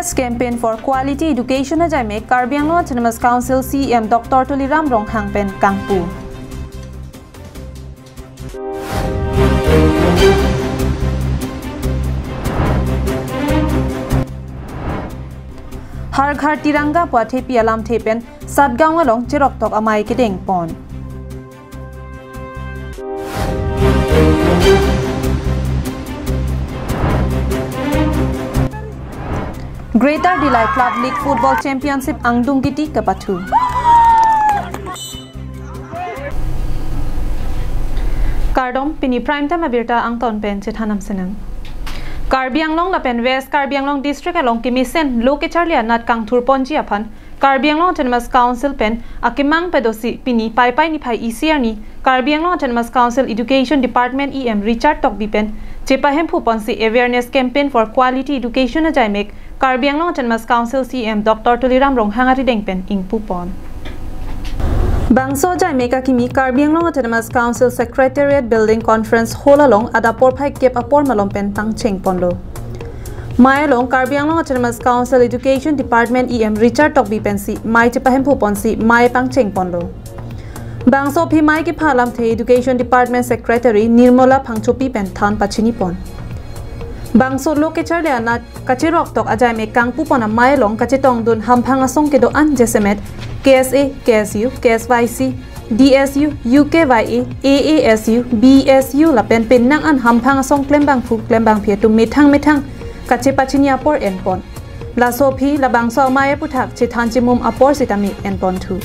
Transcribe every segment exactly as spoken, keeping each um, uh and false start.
Campaign for Quality Education ajaimek Karbi Anglong Autonomous Council C E M Doctor Tuliram Ronghang pen kangpu. Har Ghar Tiranga pu athepi alamthe pen Satgaon along cheroktok amei kedengpon. Greater Dillai Club League Football Championship angdung kiti kapathu. Kardom, pini prime time abirta angton pen chethan nangsinang. Karbi Anglong lapen West Karbi Anglong District along kemesen lo kecharli anat kangthurponji aphan Karbi Anglong Autonomous Council pen akemang padosi pini Paipai niphai isi arni Karbi Anglong Autonomous Council Education Department E M Richard Tokbi pen chepahemphuponsi Awareness Campaign for Quality Education ajaimek Karbi Anglong Autonomous Council C E M Doctor Tuliram Ronghang arideng pen ingpupon. Bangso ajaimek akimi Karbi Anglong Autonomous Council Secretariat Building Conference Hall along adap porphai kep apor malom pen pangchengponlo. Mei along Karbi Anglong Autonomous Council Education Department E M Richard Tokbi pensi mei chepahemphuponsi mei pangchengponlo. Bangso aphi mei kepha alamthe Education Department Secretary Nirmala Phangchopi pen than pachinipon. Bangso lo kecharli anat kacheroktok ajaimek kangpupon amei along kachetongdun hamphang asong kedo-an jasemet K S A, K S U, K S Y C, D S U, U K Y A, A A S U, B S U lapen penang an hamphang asong klembangphu klembangphi atum methang methang kachepachini apor enpon. Laso aphi labangso amei aputhak chethan chemum apor sitame enponthu.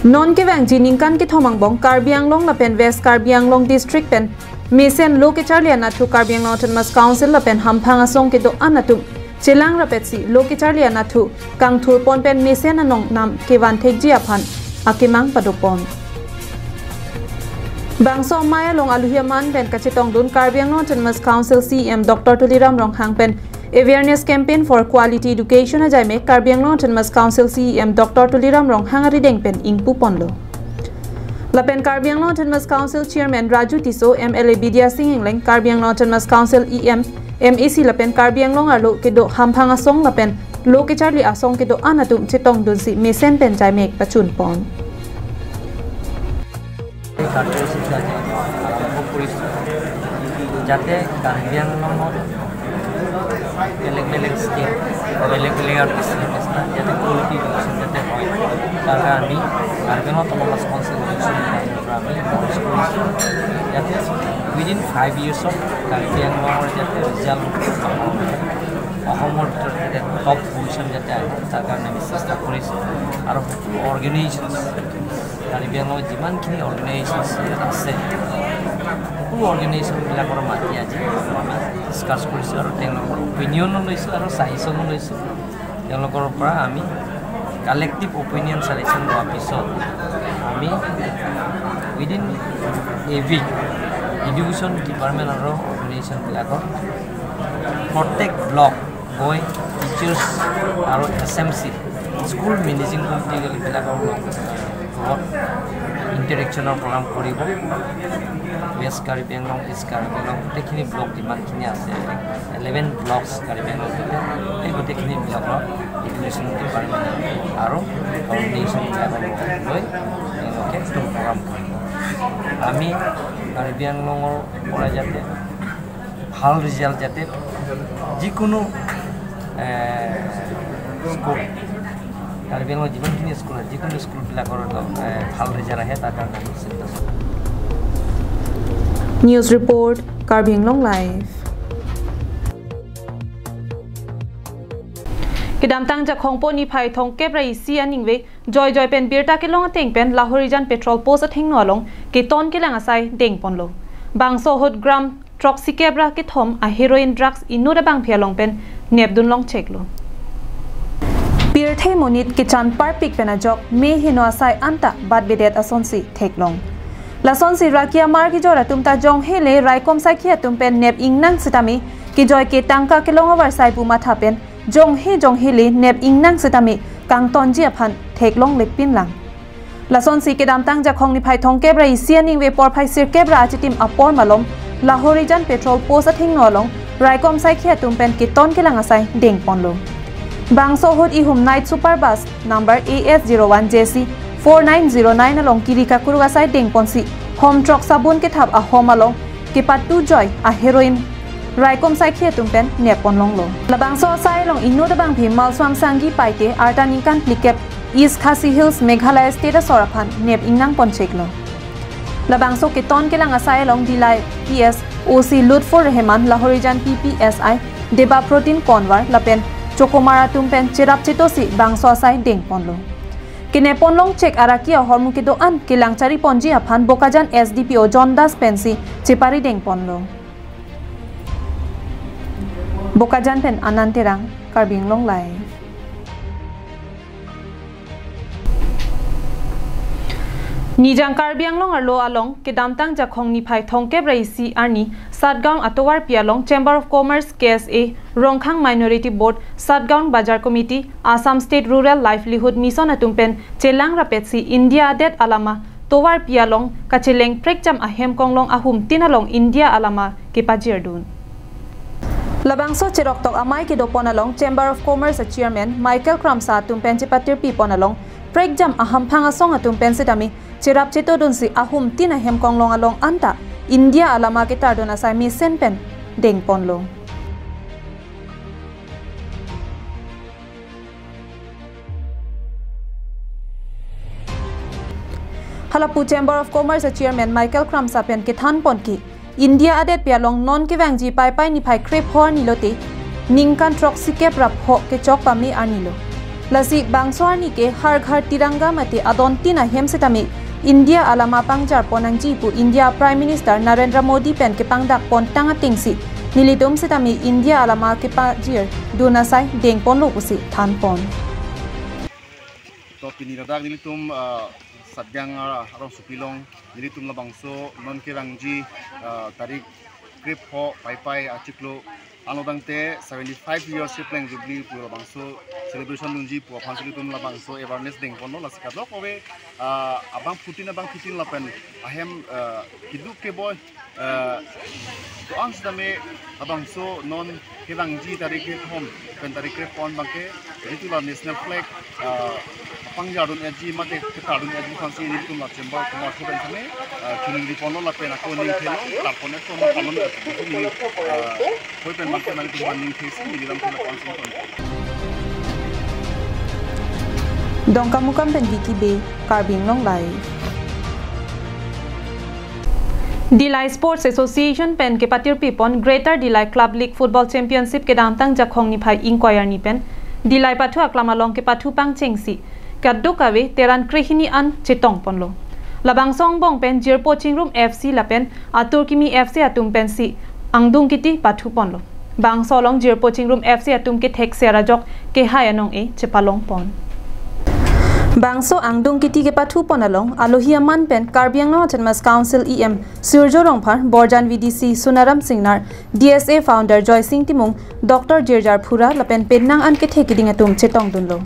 Non kevangji ningkan kethom angbong Karbi Anglong lapen West Karbi Anglong District pen mesen lo kecharli anathu Karbi Anglong Autonomous Council lapen hamphang asong kedo-an atum chelang rapetsi lo kecharli anathu kangthurpon pen mesen anong nam kevan thekji aphan akemang padopon. Bangso amei along aluhi aman pen kachetongdun Karbi Anglong Autonomous Council C E M Doctor Tuliram Ronghang pen Awareness Campaign for Quality Education ajaimek Karbi Anglong Autonomous Council C E M Doctor Tuliram Ronghang arideng pen ingpuponlo. Lapen Karbi Anglong Autonomous Council Chairman Raju Tisso, M L A Bidya Sing Engleng, Karbi Anglong Autonomous Council E M, M A C lapen Karbi Anglong arlo kedo hamphang asong lapen lo kecharli asong kedo-an atum chetongdunsi mesen pen jaimek pachunpon. এই কাৰ্যসূচী আজি আৰম্ভ কৰিছোঁ, যাতে কাৰ্বি আংলঙত বেলেগ বেলেগ ষ্টেট, বেলেগ বেলেগ আৰ্টিষ্ট, যাতে কোৱালিটি এডুকেশ্যন যাতে হয়, তাৰ কাৰণে আমি কাৰ্বি আংলং অট'নমাছ কাউন্সিল এডুকেশ্যন ডিপাৰ্টমেণ্টৰ পৰা আমি ৰিকুৱেষ্ট কৰিছোঁ, যাতে উইদিন ফাইভ ইয়াৰ্ছত কাৰ্বি আংলঙৰ যাতে ৰিজাল্ট অসমৰ ভিতৰত যাতে টপ পজিশ্যন যাতে আহে, তাৰ কাৰণে আমি চেষ্টা কৰিছোঁ। আৰু সকলো অৰ্গেনাইজেশ্যনছ, কাৰ্বি আংলঙত যিমানখিনি অৰ্গেনাইজেশ্যনছ ইয়াত আছে, সকলো অৰ্গেনাইজেশ্যনবিলাকৰ মাতি আজি আমি ডিছকাছ কৰিছোঁ আৰু তেওঁলোকৰ অপিনিয়নো লৈছোঁ আৰু ছাজেশ্যনো লৈছোঁ। তেওঁলোকৰ পৰা আমি কালেক্টিভ অপিনিয়ন ছাজেশ্যন লোৱাৰ পিছত আমি within a week education department আৰু অৰ্গেনাইজেশ্যনবিলাকৰ প্ৰত্যেক ব্লক গৈ টিচাৰ্ছ আৰু S M C, school managing কমিটিবিলাকৰ লগত ইণ্টাৰেকশ্যনৰ প্ৰগ্ৰাম কৰিব। ৱেষ্ট কাৰ্বি আংলং, ইষ্ট কাৰ্বি আংলং, গোটেইখিনি ব্লক যিমানখিনি আছে, ইলেভেন ব্লকছ কাৰ্বি আংলং, সেই গোটেইখিনি ব্লকৰ এডুকেশ্যন ডিপাৰ্টমেণ্ট আৰু অৰ্গেনাইজেশ্যনবিলাকৰ লগত লৈ তেওঁলোকে এইটো প্ৰগ্ৰাম কৰিব। আমি কাৰ্বি আংলঙৰ পৰা যাতে ভাল ৰিজাল্ট যাতে যিকোনো, এ, স্কুল, কাৰ্বি আংলঙৰ যিমানখিনি স্কুল আছে, যিকোনো স্কুলবিলাকৰ, এ, ভাল ৰিজাল্ট আহে, তাৰ কাৰণে আমি চিন্তা চলাওঁ। News report, Karbi Anglong Live. Kedamtang Jakhong po niphai thomkep ra isi aningve joijoi pen birta kelong ateng pen Lahorijan petrol post athengno along keton kelang asai dengponlo. Bangso ahut gram throksikep ra kethom a heroin drugs inut abangphi along pen nepdun longcheklo. Pirthe monit kechan parpik pen ajok me heno asai anta batbedet asonsi theklong. Lasonsi raki amar kejor atum ta jonghele raikom saikhi atum pen nep ingnang sitame kejoi ke tangka kelong avarsai pu matha pen jonghe jonghele nep ingnang sitame kangtonji aphan theklongle pinlang. Lasonsi kedamtang Jakhong niphai thomkep ra isi aningve porphai sirkep ra achitim apor malom Lahorijan petrol post athengno along raikom saikhi atum pen keton kelang asai dengponlo. Bangso ahut ihum Night Super Bus number A S zero one J C four nine zero nine along kiri kakuruk asai dengponsi hom throk sabun kethap ahom along kepatujoi a heroin raikom saikhi atum pen nepponlonglo. Labangso asai along inut abangphi Malswam Sanghi Paite arta ningkan phlikep East Khasi Hills Meghalaya State asor aphan nep ingnangponcheklo. Labangso keton kelang asai along Dillai P S O C Lutfur Rehman, Lahorijan P P S I Deba Protein Konwar lapen Chokomar atum pen cherap chetosi bangso asai dengponlo. Kenepponlongchek araki ahormu kedo-an kelang chariponji aphan Bokajan S D P O John Das pensi chepari dengponlo. Bokajan pen Anand Terang, Karbi Anglong Live. Nijang Karbi Anglong arlo along kedamtang Jakhong niphai thomkep ra isi arni Satgaon atovarpi along Chamber of Commerce, K S A, Rongkhang Minority Board, Satgaon Bazar Committee, Assam State Rural Livelihood Mission atum pen chelang rapetsi India adet alama tovarpi along kacheleng prekjam ahem konglong ahumtin along India alama kepajirdun. Labangso cheroktok amei kedopon along Chamber of Commerce a Chairman Michael Kramsa atum pen chepatirpipon along prekjam ahamphang asong atum pen sitame cherap chetodunsi ahumtin ahem konglong along anta India alama ketardun asai mesen pen dengponlo. Halapu Chamber of Commerce a Chairman Michael Kramsa pen kethanpon ke India adetpi along non kevangji Paipai niphai krepho arni lote ningkan throksikep ra pho kechok pame arnilo. Lasi bangso arni ke Har Ghar Tiranga mate adontin ahem sitame India alama pangjarpon nangji pu India Prime Minister Narendra Modi pen kepangdakpon tang atengsi nelitum sitame India alama kepajirdun asai dengponlo pusi thanpon. To pini ladak nelitum, ah, Satgaon, ah, arongsopi along nelitum labangso non kevangji, ah, tarik krepho Paipai achiklo anlo tangte seventy-five years Ripleng Jubilee pu labangso celebration dunji pu aphan nelitum labangso awareness dengponlo. Lasi kadokave, ah, abangphutin abangphitin lapen ahem, ah, keduk keboi, ah, to-an sitame labangso non kevangji tarik kethom pen tarik krepho an abangke jitu la national flag, ah, pangjardun etji mate ketardun etji aphansi nelitum la Chamber of Commerce pen sitame, ah, chiningriponlo lapen ako ningthelo, tarpon etpon, tarpon etpon, ah, hoi pen abangke nangtum ningthesi neli lam thela aphansi pon. Dongkamukam pen Vicky Bey, Karbi Anglong Live. Dillai Sports Association pen kepatirpipon Greater Dillai Club League Football Championship kedamtang Jakhong niphai ingkoi arni pen Dillai pathu aklam along kepathu pangchengsi kadokave teran krehini an chetongponlo. Labangso angbong pen Jirpo Chingrum F C lapen Atur Kimi F C atum pensi Angdung Kiti pathuponlo. Bangso along Jirpo Chingrum F C atum kethekser ajok kehai anong-e chepalongpon. Bangso Angdung Kiti kepathupon along alohi aman pen Karbi Anglong Autonomous Council E M Surjya Rongphar, Borjan V D C Sonaram Singnar, D S A founder Joysing Timung, Doctor Jirjar Phura lapen penang an kethe keding atum chetongdunlo.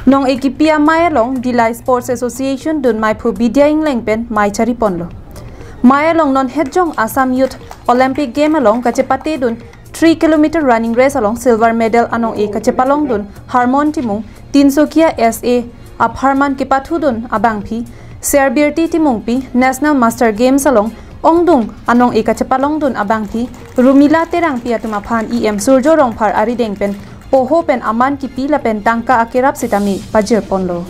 Nong-e kipi amei along Dillai Sports Association dun meiphu Bidya Ingleng pen mei chariponlo. Mei along non hetjong Assam Youth Olympic Game along kachepatedun three kilometer running race along silver medal anong-e kachepalongdun Harmon Timung, Tinsukia S A apharman kepathudun abangpi Serbirti Timungpi, National Master Games along ongdung anong-e kachepalongdun abangpi Rumila Terangpi atum aphan E M Surjya Rongphar arideng pen poho pen aman kipi lapen tangka akerap sitame pajirponlo.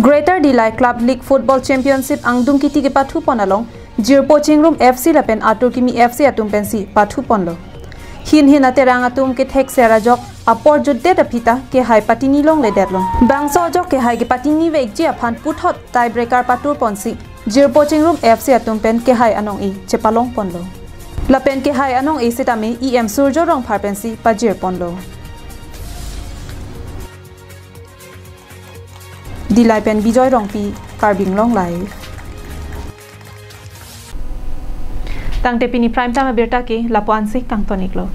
Greater Dillai Club League Football Championship Angdung Kiti kepathupon along Jirpo Chingrum F C lapen Atur Kimi F C atum pensi pathuponlo. Hinhin aterang atum kethekser ajok apor jutdet aphi ta kehai patini longledetlo. Bangso ajok kehai kepatini vekji aphan puthot tiebreaker paturponsi Jirpo Chingrum F C atum pen kehai anong-e chepalongponlo. Lapen kehai anong-e sitame E M Surjya Rongphar pensi pajirponlo. Dillai pen Bijoy Rongpi, Karbi Anglong Live. Tangte pini prime time abirta ke lapu-ansi kangton-iklo.